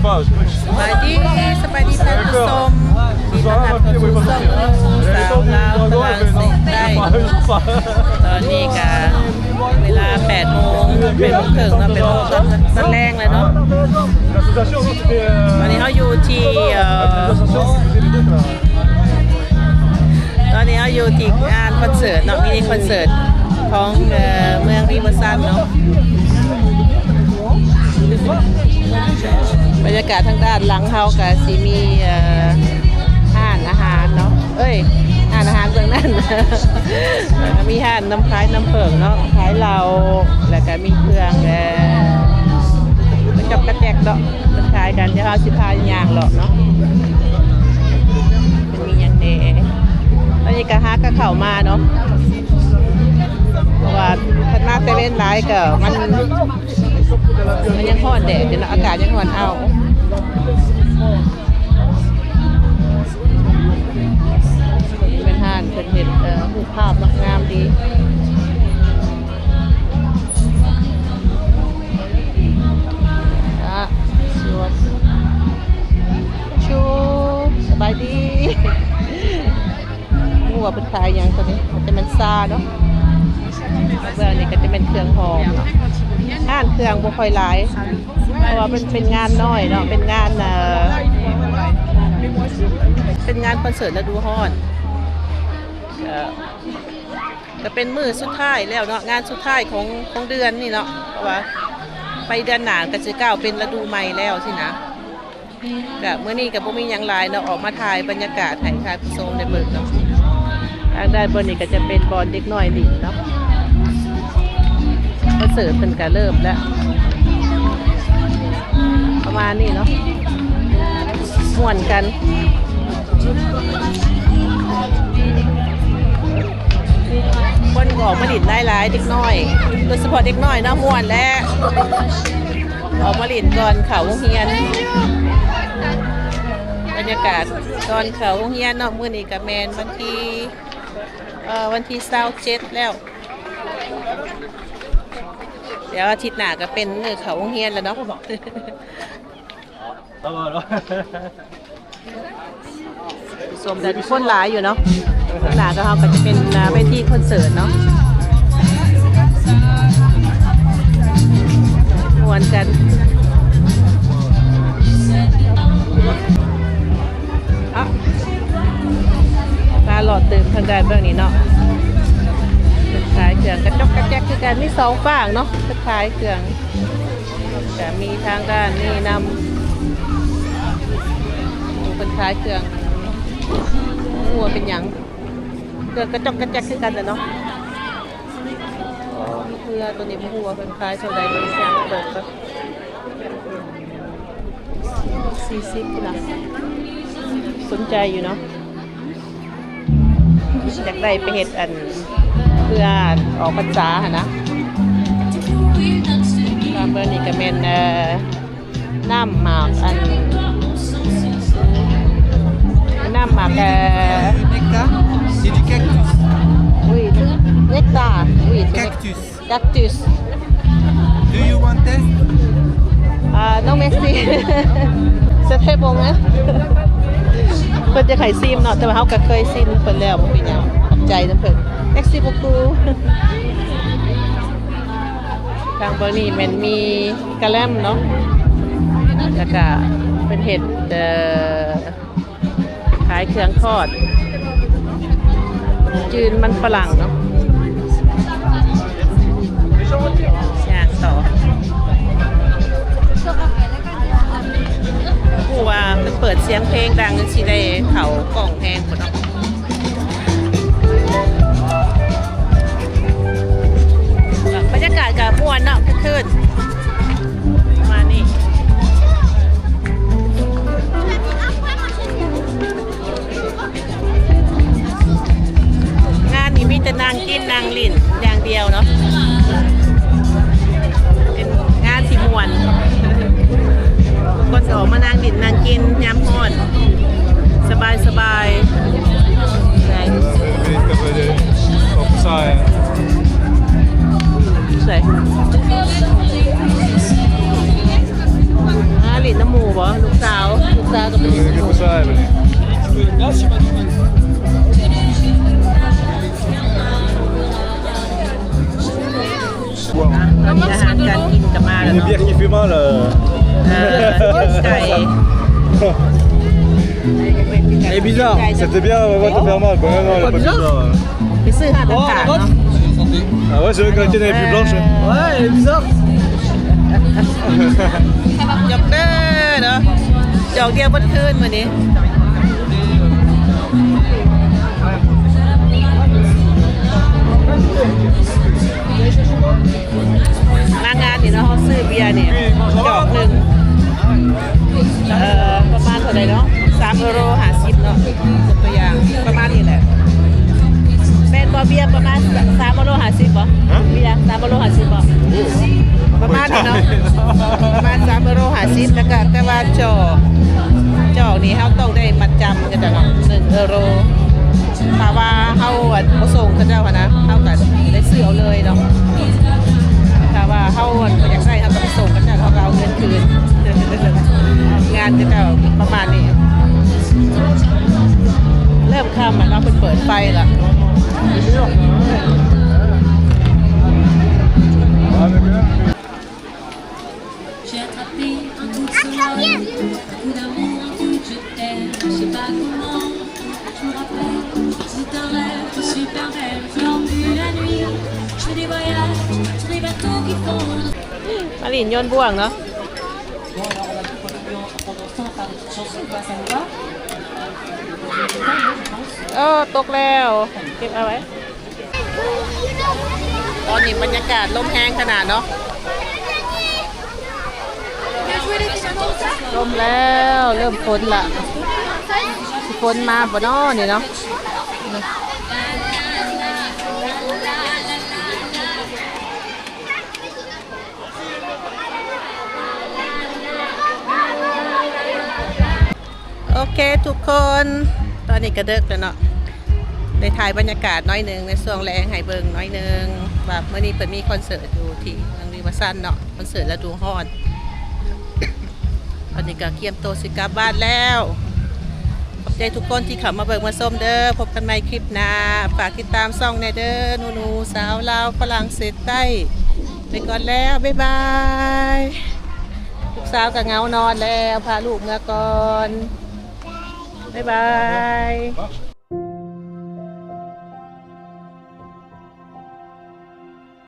ສະບາຍດີ ສະບາຍດີທ່ານຜູ້ຊົມ ຍິນດີຕ້ອນຮັບເຂົ້າສູ່ຊ່ອງສາວລາວພະລັງເສນໃຕ້. ຕອນນີ້ກະເວລາແປດໂມງ ແປດໂມງເຄິ່ງເນາະ ແປດໂມງຕອນ ຕອນແລງແລ້ວເນາະ. ຕອນນີ້ເຮົາຢູ່ທີ່ ເອີ ຕອນນີ້ເຮົາຢູ່ທີ່ງານຄອນເສີດເນາະ ມິນິຄອນເສີດຂອງ ເອີ ເມືອງຣີເວີຊັນເນາະ. ບັນຍາກາດທາງດ້ານຫຼັງເຮົາກະຊິມີ ເອີ ຮ້ານອາຫານເນາະ ເອີຍ ຮ້ານອາຫານເບື້ອງນັ້ນ ມີຮ້ານນ້ຳຂາຍນ້ຳເຜິ້ງເນາະ ຂາຍເຫຼົ້າ ແລ້ວກະມີເຄື່ອງ ເອີ ກະຈອກກະແຈກເນາະ ເພິ່ນຂາຍກັນ. ດຽວເຮົາຊິພາຍ່າງເລາະເນາະ ມັນມີຫຍັງແດ່. ຕອນນີ້ກະຫາກະເຂົ້າມາເນາະ ເພາະວ່າຄັນມາແຕ່ເວັນຫຼາຍກະມັນ ມັນຍັງຮ້ອນແດດຢູ່ເນາະ ອາກາດຍັງຮ້ອນອ້າວ. ເປັນຮ້ານເພິ່ນເຮັດ ເອີ ຮູບພາບເນາະ ງາມດີ. ອ່ະ ສວນ ສະບາຍດີ. ບໍ່ຮູ້ວ່າເພິ່ນຂາຍຫຍັງໂຕນີ້ ແຕ່ແມ່ນຊາເນາະ. ເບື້ອງນີ້ກະຈະແມ່ນເຄື່ອງຫອມເນາະ ຮ້ານເຄື່ອງບໍ່ຄ່ອຍຫຼາຍ ເພາະວ່າເປັນ ເປັນງານນ້ອຍເນາະ ເປັນງານ ເອີ ເປັນງານຄອນເສີດລະດູຮ້ອນ. ກະ ກະເປັນມື້ສຸດທ້າຍແລ້ວເນາະ ງານສຸດທ້າຍຂອງ ຂອງເດືອນນີ້ເນາະ ເພາະວ່າໄປເດືອນໜ້າກະຊິກ້າວເປັນລະດູໃໝ່ແລ້ວຊີ້ນະ. ກະມື້ນີ້ກະບໍ່ມີຫຍັງຫຼາຍເນາະ ອອກມາຖ່າຍບັນຍາກາດໃຫ້ທ່ານຜູ້ຊົມໄດ້ເບິ່ງເນາະ. ທາງດ້ານບ່ອນນີ້ກະຈະເປັນບ່ອນເດັກນ້ອຍຫຼິ້ນເນາະ ຄອນເສີດເພິ່ນກະເລີ່ມແລ້ວ ປະມານນີ້ເນາະ ມ່ວນກັນ. ຄົນກະອອກມາຫຼິ້ນຫຼາຍໆ ເດັກນ້ອຍ ໂດຍສະເພາະເດັກນ້ອຍເນາະ ມ່ວນແຫຼະ ອອກມາຫຼິ້ນກ່ອນເຂົ້າໂຮງຮຽນ. ບັນຍາກາດກ່ອນເຂົ້າໂຮງຮຽນເນາະ ມື້ນີ້ກະແມ່ນວັນທີ ເອີ ວັນທີຊາວເຈັດແລ້ວ ດຽວອາທິດໜ້າກະເປັນມື້ເຂົ້າໂຮງຮຽນແລ້ວເນາະ. ຜູ້ຊົມ ແຕ່ຄົນຫຼາຍຢູ່ເນາະ. ຂ້າງໜ້າເຮົາກະຈະເປັນ ອ່າ ເວທີຄອນເສີດເນາະ ມ່ວນກັນ. ອະ ມາເລາະຕື່ມທາງດ້ານເບື້ອງນີ້ເນາະ ເພິ່ນຂາຍເຄື່ອງກະຈອກກະແຈກຄືກັນ ມີສອງຟາກເນາະ ເພິ່ນຂາຍເຄື່ອງ. ກະມີທາງດ້ານນີ້ນຳ ເພິ່ນຂາຍເຄື່ອງ ບໍ່ຮູ້ວ່າເປັນຫຍັງ ເຄື່ອງກະຈອກກະແຈກຄືກັນແຫຼະເນາະ. ເພື່ອໂຕນີ້ບໍ່ຮູ້ວ່າເພິ່ນຂາຍເທົ່າໃດ ເບິ່ງເບິ່ງກ່ອນ. ສີ່ສິບພຸ້ນນະ ສົນໃຈຢູ່ເນາະ. ຢາກໄດ້ໄປເຮັດອັນ ເພື່ອອອກພັນສາຫັ້ນນະ. ຕາມເບິ່ງນີ້ກະແມ່ນ ເອີ ນ້ຳໝາກອັນ ນ້ຳໝາກ ເອີ Nectar. C'est du cactus. Oui, nectar. Oui, c'est cactus. Cactus. Do you want test? ອ່າ non merci. C'est très bon, hein. ເພິ່ນຢາກໃຫ້ຊີມເນາະ ແຕ່ວ່າເຮົາກະເຄີຍຊີມເພິ່ນແລ້ວ ບໍ່ເປັນຫຍັງ ຂອບໃຈນຳເພິ່ນ. Merci beaucoup. ທາງເບື້ອງນີ້ແມ່ນມີກະແລັມເນາະ ແລ້ວກະເພິ່ນເຮັດ ເອີ ຂາຍເຄື່ອງທອດ ຈືນມັນຝຣັ່ງເນາະ. ຍ່າງຕໍ່ ຮູ້ວ່າເພິ່ນເປີດສຽງເພງດັງ ຊິໄດ້ເຂົ້າກ້ອງແຮງພຸ້ນເນາະ. ບັນຍາກາດກະມ່ວນເນາະ ຄຶກຄື້ນ ປະມານນີ້. ງານນີ້ມີແຕ່ນັ່ງກິນນັ່ງຫຼິ້ນຢ່າງດຽວເນາະ ເປັນງານທີ່ມ່ວນ ຄົນກະອອກມານັ່ງຫຼິ້ນນັ່ງກິນຍາມຮ້ອນ ສະບາຍສະບາຍ. ໃສ່ ໃສ່ ອ່າ ຫຼິ້ນນຳໝູ່ບໍ່? ລູກສາວ ລູກສາວກໍໄປຫຼິ້ນນຳໝູ່. ຕອນນີ້ອາຫານການກິນກໍມາແລ້ວເນາະ. Une bière qui fait mal, euh. ເອີ ໄກ່. Elle est bizarre. C'était bien, on va te faire mal. Bah, non, non, elle est pas bizarre. ໄປຊື້ຮ້ານອາຫານເນາະ. Ah ouais, c'est vrai que la tienne elle est plus blanche, hein. Ouais, elle est bizarre. ຈົກເດີເນາະ ຈອກດຽວເບິດຄືນມື້ນີ້. ມາງານນີ້ເນາະ ເຮົາຊື້ເບຍນີ້ຈອກໜຶ່ງ ເອີ ປະມານເທົ່າໃດເນາະ? ສາມເອີໂຣຫ້າສິບເນາະ ຍົກຕົວຢ່າງປະມານນີ້ແຫຼະ. ແມ່ນບໍ່ ເບຍປະມານສາມເອີໂຣຫ້າສິບບໍ່? ຮະ? ເບຍສາມເອີໂຣຫ້າສິບບໍ່? ປະມານນີ້ເນາະ ປະມານສາມເອີໂຣຫ້າສິບ ແລ້ວກະ ແຕ່ວ່າຈອກ ຈອກນີ້ເຮົາຕ້ອງໄດ້ມັດຈຳເຂົາເຈົ້າເນາະ ໜຶ່ງເອີໂຣ. ຖ້າວ່າເຮົາ ອັນ ບໍ່ສົ່ງເຂົາເຈົ້າຫັ້ນນະ ເຮົາກະໄດ້ຊື້ເອົາເລີຍເນາະ. ຖ້າວ່າເຮົາ ອັນ ບໍ່ຢາກໃຊ້ ເຮົາກະໄປສົ່ງເຂົາເຈົ້າ ເຮົາກະເອົາເງິນຄືນ. ງານເຂົາເຈົ້າປະມານນີ້. ເລີ່ມຄ່ຳແລ້ວເນາະ ເພິ່ນເປີດໄຟແລ້ວ. Attends, viens. ມາຫຼິ້ນໂຍນບ່ວງເນາະ. ເອີ ຕົກແລ້ວ ເກັບເອົາໄວ້. ຕອນນີ້ບັນຍາກາດລົມແຮງຂະໜາດເນາະ. ລົມແລ້ວ ເລີ່ມຝົນລະ. ຊິຝົນມາບໍ່ນໍນີ້ເນາະ. ໂອເຄທຸກຄົນ ຕອນນີ້ກະເດິກແລ້ວເນາະ ໄດ້ຖ່າຍບັນຍາກາດໜ້ອຍໜຶ່ງໃນຊ່ວງແລງໃຫ້ເບິ່ງໜ້ອຍໜຶ່ງ ວ່າມື້ນີ້ເພິ່ນມີຄອນເສີດຢູ່ທີ່ເມືອງຣີວາຊັນເນາະ ຄອນເສີດລະດູຮ້ອນ. ຕອນນີ້ກະກຽມໂຕຊິກັບບ້ານແລ້ວ. ຂອບໃຈທຸກຄົນທີ່ເຂົ້າມາເບິ່ງມາຊົມເດີ. ພົບກັນໃໝ່ຄລິບໜ້າ. ຝາກຕິດຕາມຊ່ອງແດ່ເດີ ໜູໆ ສາວລາວຝຣັ່ງເສດໃຕ້. ໄປກ່ອນແລ້ວ ບາຍບາຍ. ລູກສາວກະເຫງົານອນແລ້ວ ພາລູກເມືອກ່ອນ. ບາຍບາຍ.